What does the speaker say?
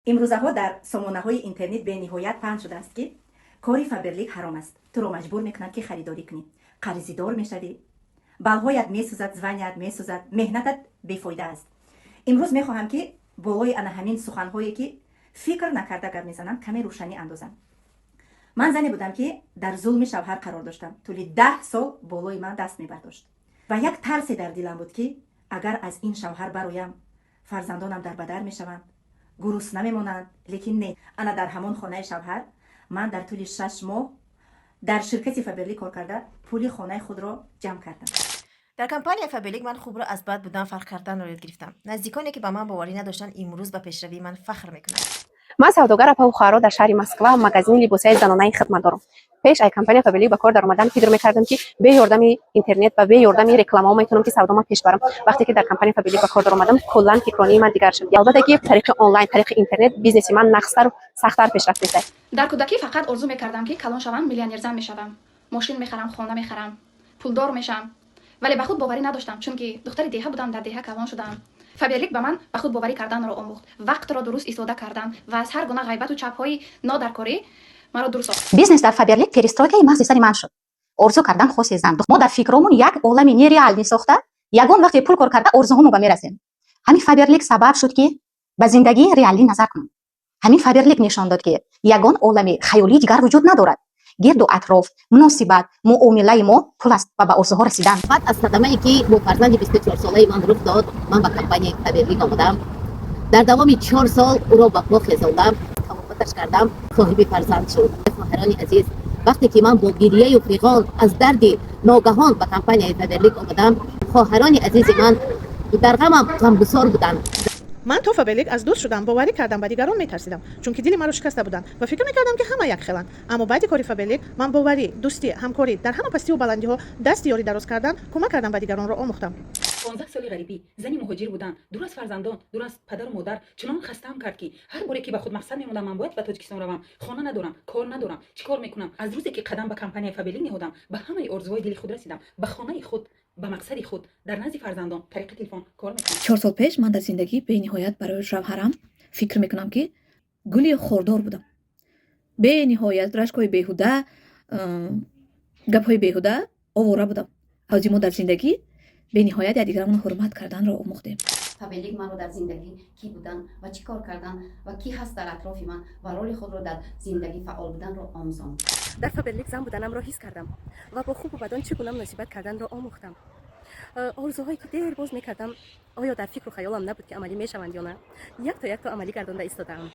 Имрӯзаҳо дар сомонаҳои интернет бениҳоят паҳн шудааст, ки кори Фаберлик ҳаром аст, туро маҷбур мекунанд, ки харидорӣ кунӣ, қарзидор мешавӣ, балҳоят месӯзад, звания ят месӯзад, меҳнатат бефоида аст. Имрӯз мехоҳам, ки болои ана ҳамин суханҳое, ки фикр накарда гап мезананд, каме рӯшанӣ андозам. Ман зане будам, ки дар зулми шавҳар қарор доштам. Тӯли 10 сол болои ман даст мебардошт ва як тарсе дар дилам буд, ки агар аз ин шавҳар бароям, фарзандонам дар бадар мешаванд, гурусна мемонанд. Лекин не, ана дар ҳамон хонаи шавҳар ман дар тӯли 6 моҳ дар ширкати Фаберлик кор карда, пули хонаи худро ҷамъ кардам. Дар компанияи Фаберлик ман хубро аз бад будан фарқ карданро ёд гирифтам. Наздиконе, ки ба ман боварӣ надоштанд, имрӯз ба пешравии ман фахр мекунанд. Ман савдогар, апаву хоҳаро, дар шаҳри Москва магазини либосҳои занонаи хидмат дорам. Пеш ай компания Фаберлик ба кор даромадан фикр мекардам, ки бе ёрдами интернет ва бе ёрдами рекламаҳо метавонам, ки савдома пеш барам. Вақте ки дар компания Фаберлик ба кор даромадам, куллан фикронии ман дигар шуд. Албатта, ки тариқи онлайн, тариқи интернет бизнеси ман нағзтару сахттар пешрафт месад. Дар кӯдакӣ фақат орзу мекардам, ки калон шавам, миллионерзан мешавам, мошин мехарам, хона мехарам, пулдор мешавам, вале ба худ боварӣ надоштам, чунки духтари деҳа будам, дар деҳа калон шудам. Фаберлик ба ман ба худ боварӣ карданро омӯхт, вақтро дуруст истифода кардан ва аз ҳар гуна ғайбату чапҳои нодаркорӣ маро дур сохт. Бизнес дар Фаберлик перестройка и мағзи сари ман шуд. Орзу кардан хоси зан. Мо дар фикромон як олами нереальный сохта, ягон вақте пул кор карда, орзуҳомо ба мерасем. Ҳамин Фаберлик сабаб шуд, ки ба зиндагии реалӣ назар кунам. Ҳамин Фаберлик нишон дод, ки ягон олами хаёлии дигар вуҷуд надорад. Гирду атроф, муносибат, муомилаи мо пул аст ва ба орзуҳо расидан. Баъд аз садамае, ки бо фарзанди 24-солаи ман рух дод, ман ба компанияи Фаберлик омадам. Дар давоми 4 сол ӯро ба по хезондам, табобаташ кардам, соҳиби фарзанд шуд. Хоҳарони азиз, вақте ки ман бо гирияю фиғон аз дарди ногаҳон ба компанияи Фаберлик омадам, хоҳарони азизи ман дар ғамам ғамгусор буданд. Ман то Фаберлик аз дӯст шудам, боварӣ кардан ба дигарон метарсидам, чунки дили маро шикаста буданд ва фикр мекардам, ки ҳама якхеланд. Аммо баъди кори Фаберлик ман боварӣ, дӯстӣ, ҳамкорӣ, дар ҳама пастиву баландиҳо дасти ёрӣ дароз кардан, кӯмак кардан ба дигаронро омӯхтам. 15 соли ғарибӣ, зани муҳоҷир будан, дур аз фарзандон, дур аз падару модар чунон хастаам кард, ки ҳар боре ки ба худ мақсад мемондам, ман бояд ба Тоҷикистон равам, хона надорам, кор надорам, чӣ кор мекунам? Аз рӯзе ки қадам ба компанияи Фаберлик ниҳодам, ба ҳамаи орзуҳои дили худ расидам, ба хонаи худ, ба мақсади худ, дар назди фарзандон тариқи телефон кор мекунам. 4 сол пеш ман дар зиндагӣ бениҳоят барои шавҳарам, фикр мекунам, ки гули хордор будам. Бениҳоят рашкҳои беҳуда, гапҳои беҳуда, овора будам. Ҳозир мо дар зиндагӣ бениҳоят якдигарамонро ҳурмат карданро омӯхтем. Фаберлик маро дар зиндагӣ кӣ будан ва чӣ кор кардан ва кӣ ҳаст дар атрофи ман ва роли худро дар зиндагӣ фаъол буданро омӯзонд. Дар Фаберлик зан буданамро ҳис кардам ва бо хубу бадон чӣ гуна муносибат карданро омӯхтам. Орзуҳое, ки дер боз мекардам, оё дар фикру хаёлам набуд, ки амалӣ мешаванд ё на, якто якто амалӣ гардонда истодаам.